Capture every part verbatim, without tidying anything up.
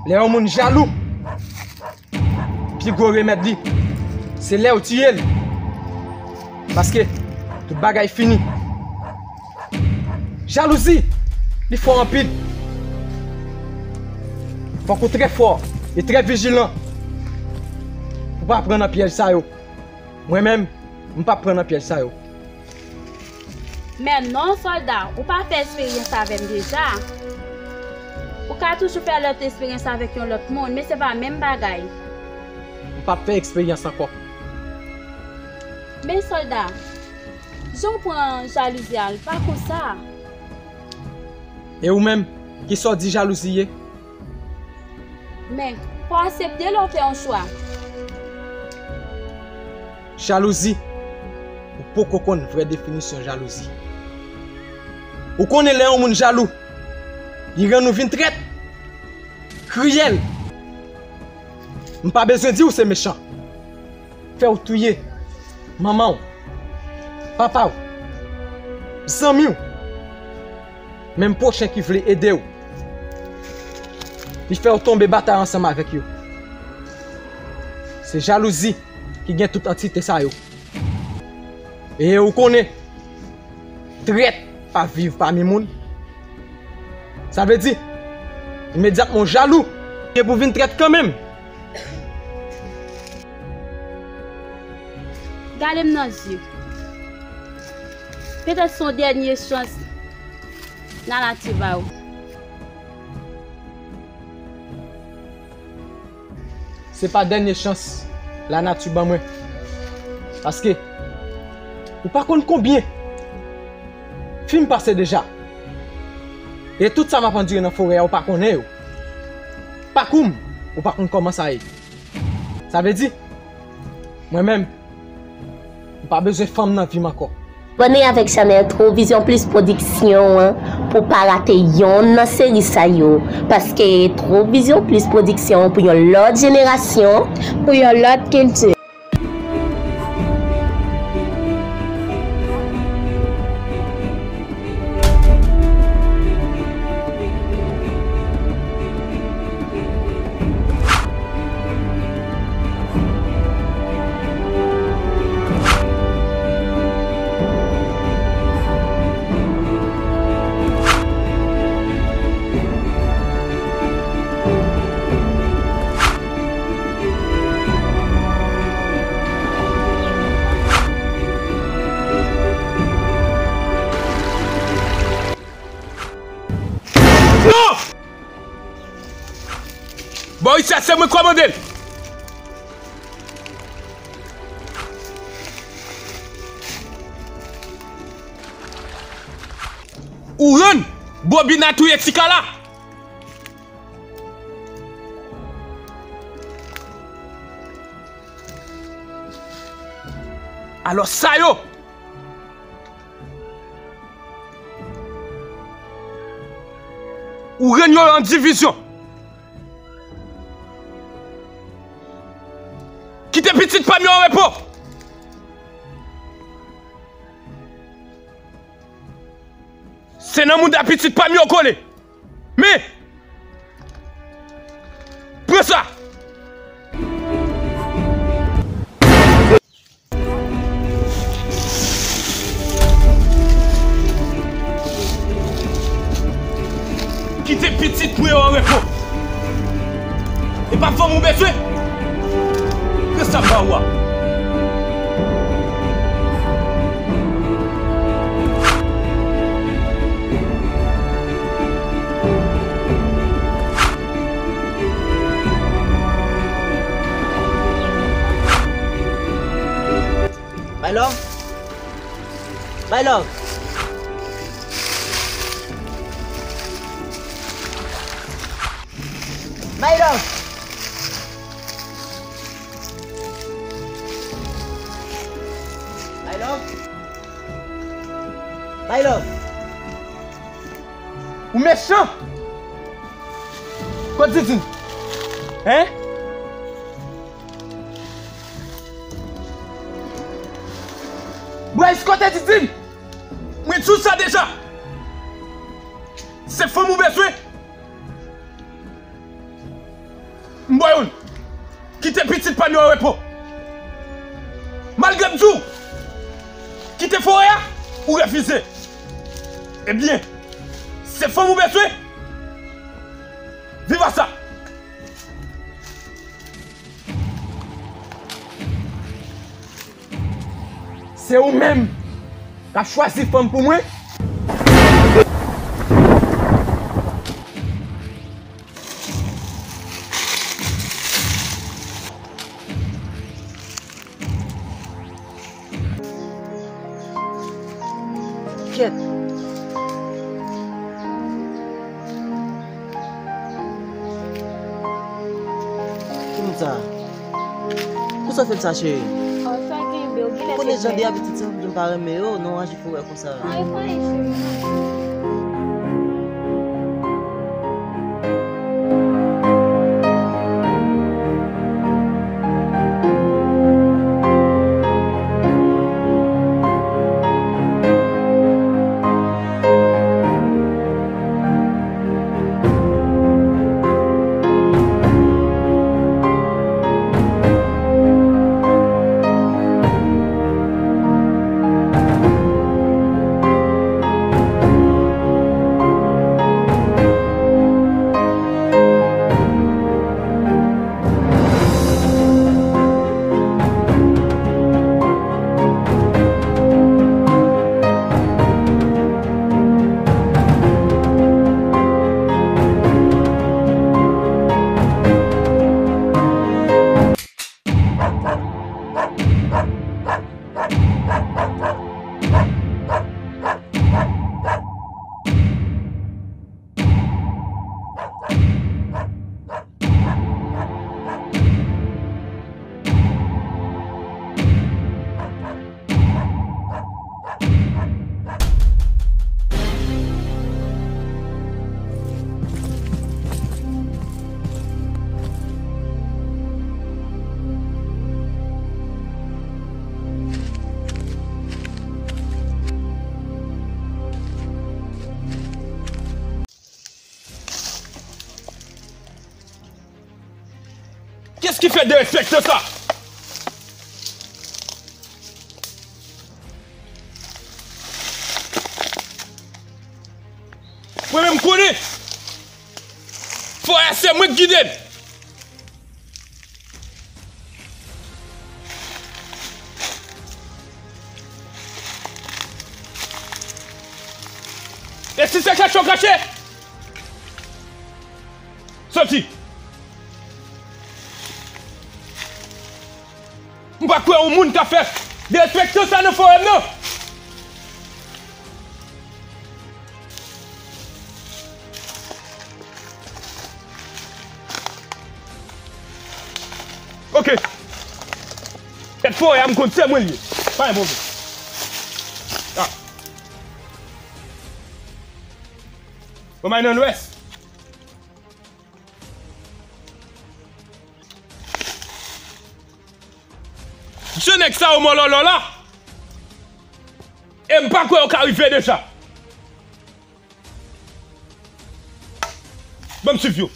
Lè yon moun jalou, pi gwo remèd li, se lè ou tiye l. Paske tout bagay fini. Jalouzi, li fò anpil. Fòk ou trè fò e trè vijilan pou pa pran nan pyèj sa yo. Mwen menm, m p ap pran nan pyèj sa yo. Men non, sòlda, ou pa fè eksperyans avè m deja. Ou ka toujou fè lòt eksperyans avèk yon lòt moun, men se pa menm bagay. M p ap fè eksperyans ankò. Men sòlda, jan w pran jalouzi a, l pa konsa. E ou menm, kisa w di jalouzi ye? Men, fò w aksepte lè w fè yon chwa. Jalouzi. Ou poko konn vrè definisyon jalouzi. Ou konnen lè yon moun jalou, li rann ou vin trèt, kriyèl. M pa bezwen di w se mechan. Fè w touye manman w, papa w, zanmi w, menm pwochen ki vle ede w. Li fè w tonbe batay ansanm avèk yo. Se jalouzi ki gen tout antite sa yo. E ou konnen, trèt pa viv pami moun. Sa vle di, imedyatman w jalou, gen pou vin trèt kanmenm. Gade m nan zye. Petèt se yon dènye chans lanati ba w. Se pa dènye chans lanati ban mwen. Paske ou pa konn konbyen fi m pase deja. E tout sa m ap andire nan forè a, ou pa konnen yo. Pakou m, ou pa konn kòman sa ye. Sa vle di, mwen menm, m pa bezwen fanm nan vi m ankò. Abòne avèk chanèl Trovision Plus Production an pou w pa rate yonn nan seri sa yo. Paske Trovision Plus Production pou yon lòt jenerasyon, pou yon lòt kilti. Non! Bò isi a, se mwen k kòmande l. Ou rann Bobina touye Tikala. Alò sa yo, ou rann yo an divizyon. Kite pitit pa m yo an repo. Se nan mouda pitit pa m yo kole. Men! Pran sa! Kite pitit mwen yo an repo. E pa fanm ou bezwen? Pran sa m ba ou a. My love. My love. My love. My love. My love. Ou mechan! Kote Didine? Hein? Bryce, kote Didine? Mwen di w sa deja! Se fanm ou bezwen? M ba w youn. Kite pitit pa n yo an repo. Malgre m di w, kite forè a, ou refize. Ebyen, se fanm ou bezwen? Viv a sa! Se ou menm k ap chwazi fanm pou mwen? Kèt. Ki moun sa? Pou sa w fè m sa, cheri? Oh, sa genbe, w gen lè konnen jan de abitid sa, m pa renmen yo, non, aji pou wè konsa. Ay, pa anyen, cheri. Qu'est-ce qui fait derespektan sa? Mwen menm konnen. Fò a se mwen k gide l. E si se kache w kache, soti. M pa kwè yon moun ka fè derespektan sa nan forè m nan. Ok. Tèt forè a m konn se mwen l ye. Pa gen pwoblèm. Ah. Bon, m al nan lwès. Je nèg sa yo mòlòlò la. E m pa kwè yo ka rive deja. Ban m swiv yo.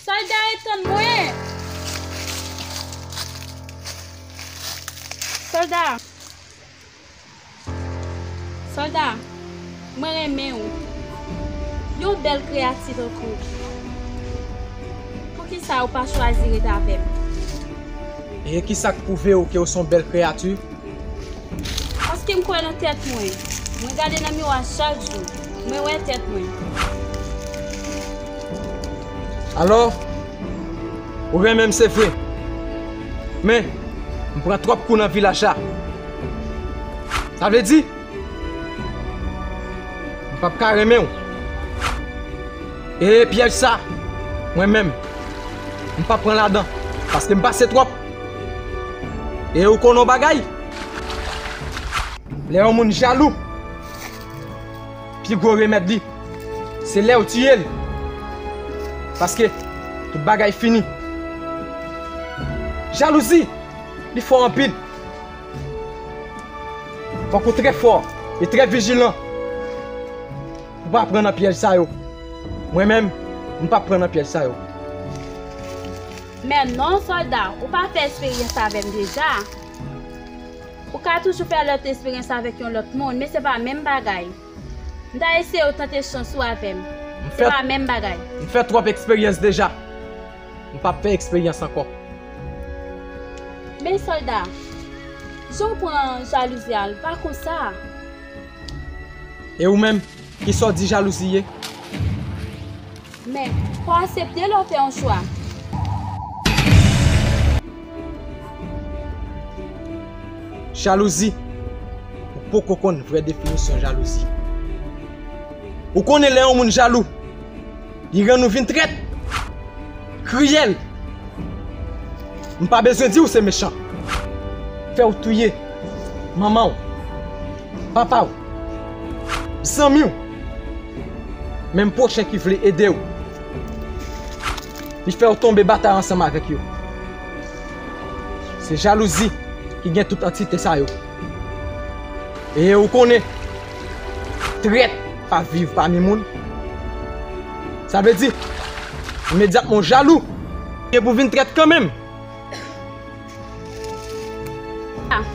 Sòlda, ret tann mwen! Sòlda! Sòlda, mwen renmen w. Yon bèl kreyati tankou w. Poukisa ou pa chwazi ret avè m? E kisa k pwouve w ke w se yon bèl kreyati? Paske m kwè nan tèt mwen. Mwen gade nan miwa chak jou. Mwen wè tèt mwen. Alò, ou renmen m se vre. Men, m pran twòp kou nan vilaj la. Sa vle di, m p ap ka renmen w. E pyèj sa, mwen menm, m p ap pran ladan, paske m pase twòp. E ou konnen yon bagay? Lè yon moun jalou, pi gwo remèd li, se lè w tiye l. Paske tout bagay fini. Jalouzi, li fò anpil. Fòk ou trè fò e trè vijilan pou w pa pran nan pyèj sa yo. Mwen menm, m p ap pran nan pyèj sa yo. Men non, Sòlda, ou pa fè esperyans avè m deja. Ou ka toujou fè lòt esperyans avèk yon lòt moun, men se pa menm bagay. M ta eseye w tante chans ou avè m. Se pa menm bagay. M fè twòp eksperyans deja. M p ap fè eksperyans ankò. Men Sòlda, jan w pran jalouzi a, l pa konsa. E ou menm, kisa w di jalouzi ye? Men, fò w aksepte lè w fè yon chwa. Jalouzi. Ou poko konn vrè definisyon jalouzi. Ou konnen lè yon moun jalou, li rann ou vin trèt, kriyèl. M pa bezwen di w se mechan. Fè w touye manman w, papa w, zanmi w, menm pwochen ki vle ede w. Li fè w tonbe batay ansanm avèk yo. Se jalouzi ki gen tout antite sa yo. E ou konnen, trèt pa viv pami moun. Sa vle di, imedyatman w jalou, gen pou vin trèt kanmenm. Ah,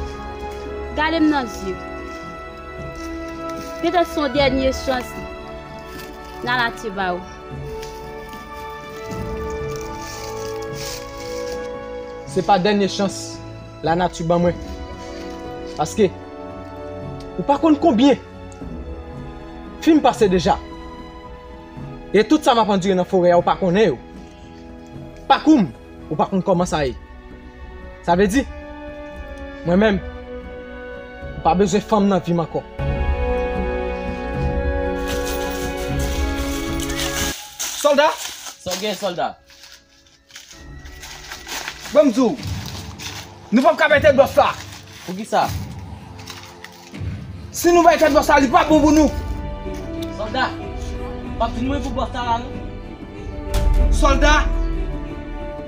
gade m nan zye. Petèt se yon dènye chans lanati ba ou. Se pa dènye chans lanati ban mwen. Paske ou pa konn konbyen fi m pase deja. E tout sa m ap andire nan forè a, ou pa konnen yo. Pakou m, ou pa konn kòman sa ye. Sa vle di, mwen menm, m pa bezwen fanm nan vi m ankò. Sòlda! Sa w gen, sòlda? Ban m di w, nou p ap ka bay tèt bòs la. Poukisa? Si nou bay tèt bòs la, li p ap bon pou nou. Sòlda, w ap vin mouri pou bòs la la, non? Sòlda,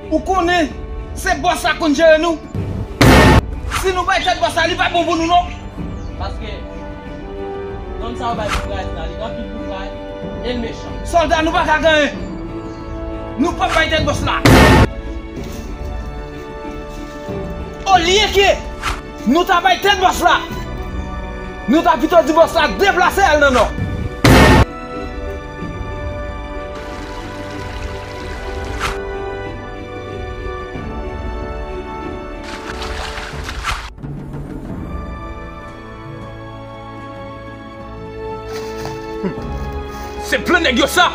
ou konnen se bòs la konn jere nou. Si nou bay tèt bòs la, li p ap bon pou nou, non. Paske nonm sa yo bay kouraj la, li gen anpil kouraj e l mechan. Sòlda, nou pa ka gen anyen. Nou p ap bay tèt bòs la. Olye ke nou ta bay tèt bòs la, nou ta pito di bòs la deplase al nan nò. Se plan nèg yo sa.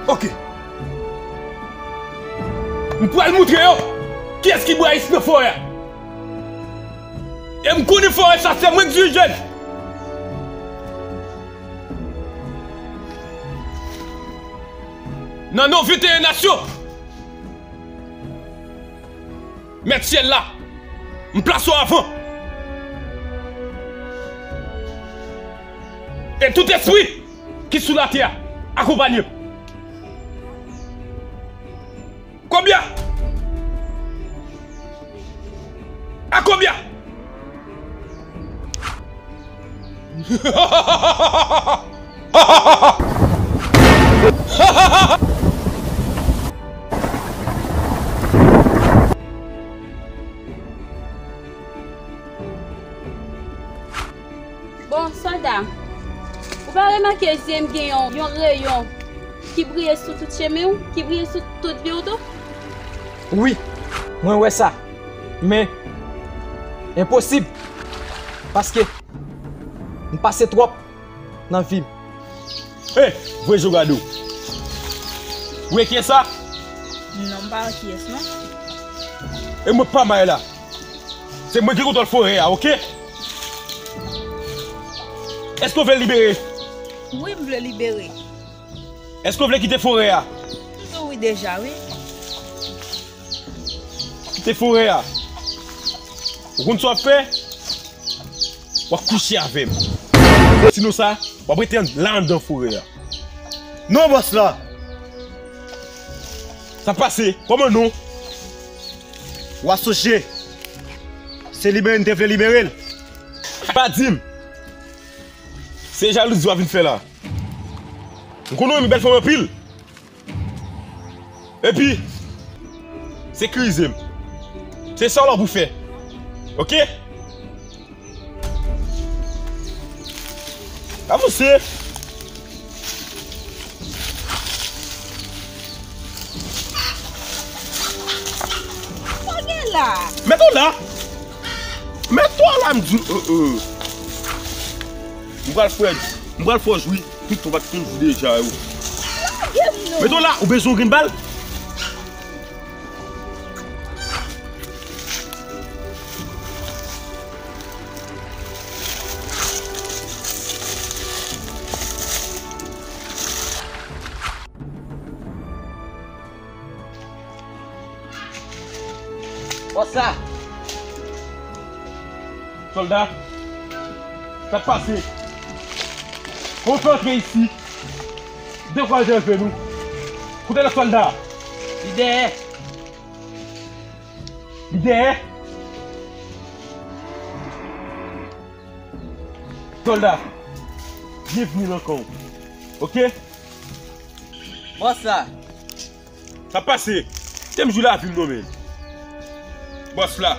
Ok. M pral moutre yo kiyès ki bwa isi nan forè a. E m konnen forè sa se mwen k dirije l. Nan non venteyen nasyon, Mèt syèl la, m plase w avan. E tout espri ki sou latè a, akonpanye m. Kobya! A kobya! Bon, sòlda, ou pa remake zye m gen yon, yon reyon ki briye sou tout chemen w, ki briye sou tout vi w tou? Wi, mwen wè sa. Men, enposib, paske m pase twòp nan vi m. Hey, voye zo gade w. Ou wè kiyès sa? Non, m pa wè kiyès, non. E mwen pa may la. Se mwen ki kontwòl forè a, oke? Èske w vle libere? Wi, m vle libere. Èske w vle kite forè a? M di w wi deja, wi. Se forè a. Ou konn sa w ap fè? W ap kouche avè m. Sinon sa, w ap rete la anndan forè a. Non, bòs la. Sa pase? Kòman non? W a sonje. Se libere n te vle libere l. Pa di m. Se jalouzi w ap vin fè la. M konnen w renmen bèl fanm anpil. Epi, sekirize m. Se sa w la pou fè. Oke? Avanse. Sa w gen la? Mete w la. Mete w la, m di w. M pral fè, m pral fè w jwi tout ou pa t konn jwi deja yo. Lage m non. Mete w la, ou bezwen yon grenn bal? Bòs la! Sòlda, sa k pase? Kòman w fè antre isi? De fwa l te antre nou. Kote lòt sòlda a? Li dèyè. Li dèyè? Sòlda, byenvni nan kan w. Oke? Bòs la. Sa pase? Kite m jwi lavi m non, men. Bòs la.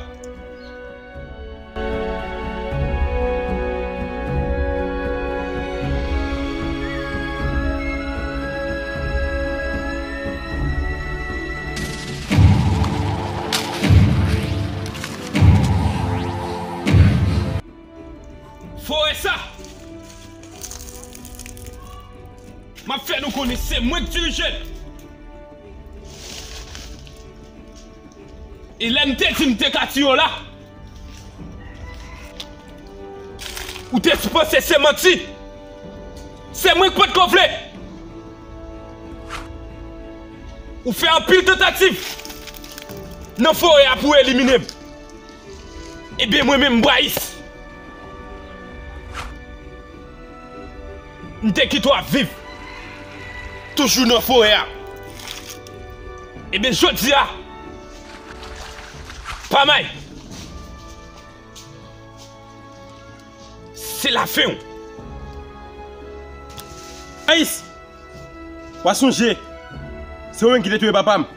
Forè sa! M ap fè nou konnen se mwen k dirije l. E lè m te di m te ka tiye w la, ou te panse se manti. Se mwen k potko vle. Ou fè anpil tantativ nan forè a pou w elimine m. Ebyen, mwen menm, Bwayis, m te kite w ap viv toujou nan forè a. Ebyen, jodi a, pa may, se lafen w. Bwayis, w a sonje, se ou menm ki te touye papa m.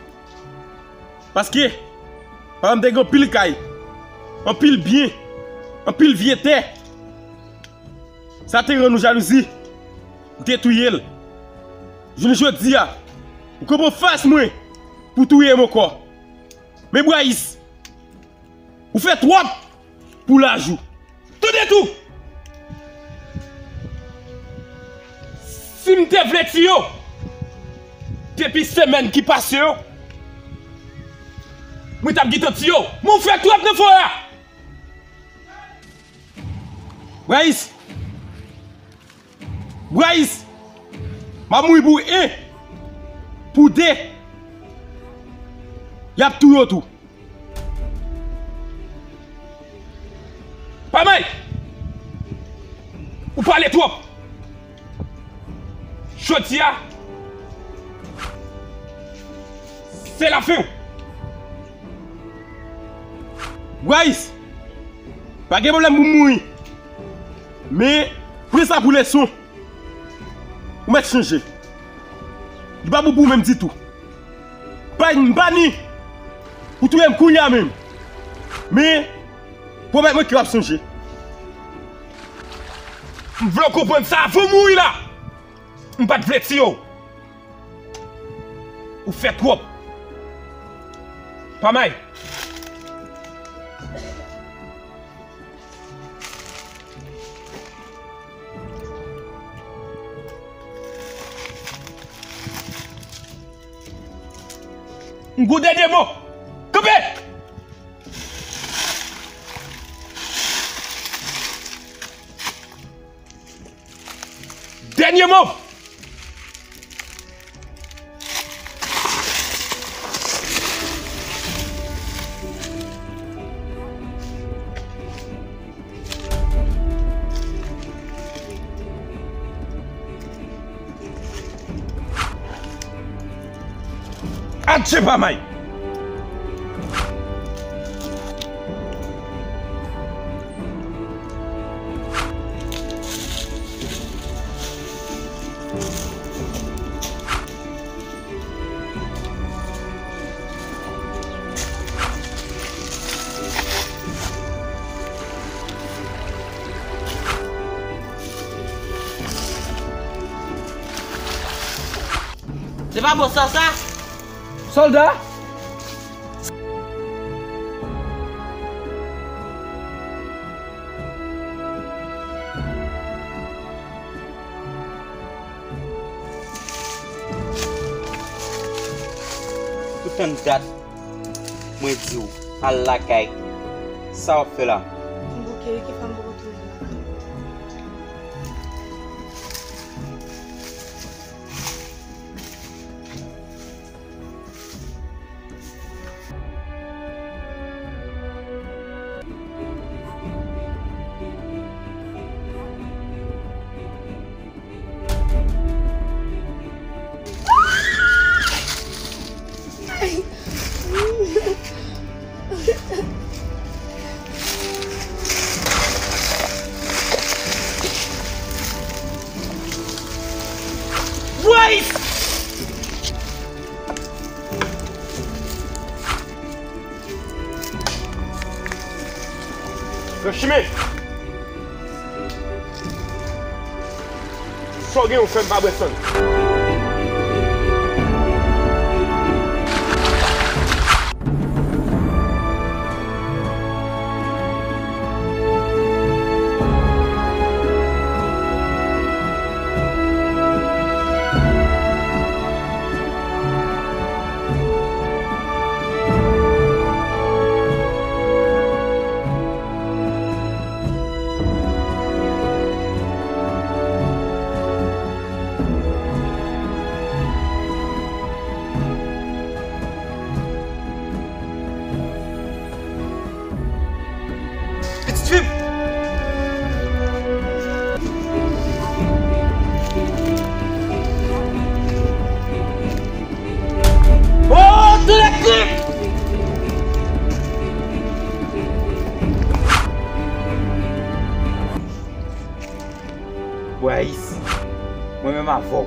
Paske papa m te gen anpil kay, anpil byen, anpil vye tè. Sa te rann ou jalouzi, ou te touye l. Jounen jodi a, ou kanpe anfas mwen pou touye m ankò. Men Bwayis, ou fè twòp pou laj ou. Tande tou! Si m te vle tiye w, depi semèn ki pase yo, mwen t ap gentan tiye w. Men w fè twòp nan forè a! Bwayis! Bwayis! M ap mouri pou en, pou de, y ap touye w tou. Pa may! Ou pale twòp! Jodi a, se lafen w! Bwayis! Pa gen pwoblèm pou m mouri. Men, pran sa pou leson. Ou mèt chanje. Li pa bon pou ou menm ditou. Pa, m pa ni pou touye m kounye a menm. Men, pwomèt mwen ke w ap sonje. M vle w konprann sa avan w mouri la. M pa t vle tiye w. Ou fè twòp. Pa may. M gon dènye mo. Kanpe! Dènye mo! Se pa may. Se pa bon sa, sa? Sòlda? Tout tann dat mwen di w al lakay, sa w ap fè la? M bouke wi, ki fè m poko tounen lakay. Wais! Nan chimen! Sa w gen, ou fè m pa bwè san. Pitit fi m! Oh, tou lè krim! Bwè isi, mwen menm avè w,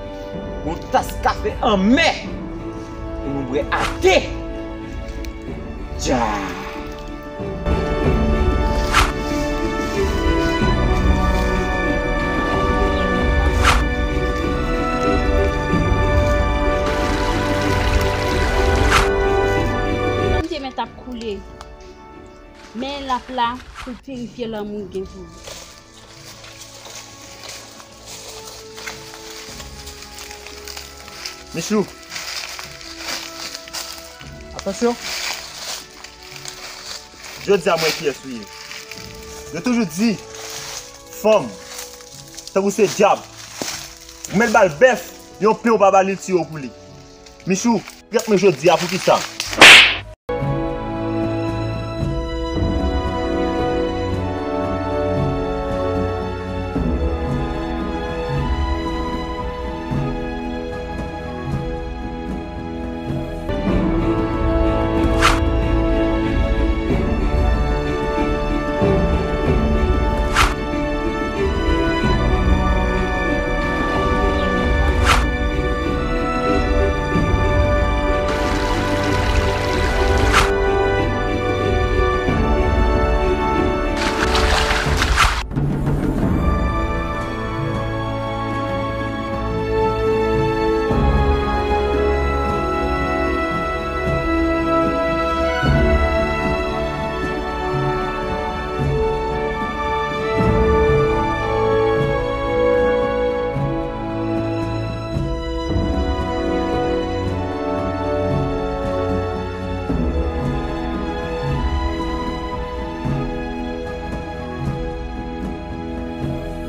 yon tas kafe anmè pou nou bwè a de. Dja! Kòm te mèt ap koule, men l ap la pou l pirifye lanmou l gen pou ou. Michou. Atansyon. Jodi a m wè kiyès ou ye. Yo toujou di, fanm, tankou se dyab. Ou mèt ba l bèf, yon pen ou pa ba li, l tiye w pou li. Michou, trèt mwen jodi a, poukisa?